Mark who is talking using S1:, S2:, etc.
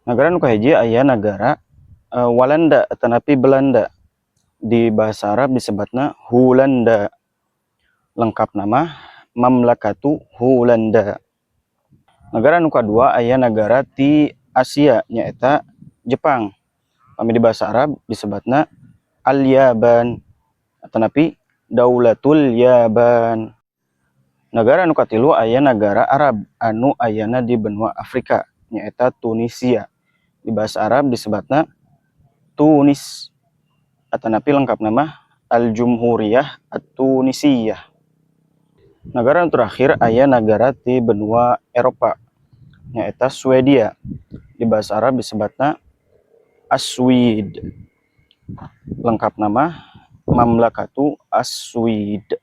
S1: Nagara nu kahiji aya nagara Walanda atanapi Belanda. Di bahasa Arab disebatna Hulanda. Lengkapna mah Mamlakatu Hulanda. Nagara nu kadua aya nagara ti Asia, nyaeta Jepang. Pami di bahasa Arab disebatna Al-Yaban atanapi Daulatul Yaban. Nagara anu katilu aya nagara Arab anu ayana di benua Afrika, nyaeta Tunisia. Di bahasa Arab disebatna Tunis atanapi lengkapna mah Al-Jumhuriyah At-Tunisiyah. Nagara anu terakhir aya nagara ti benua Eropa, nyaeta Swedia. Di bahasa Arab disebatna As-Swid. Lengkapna mah Mamlakatu As-Swid.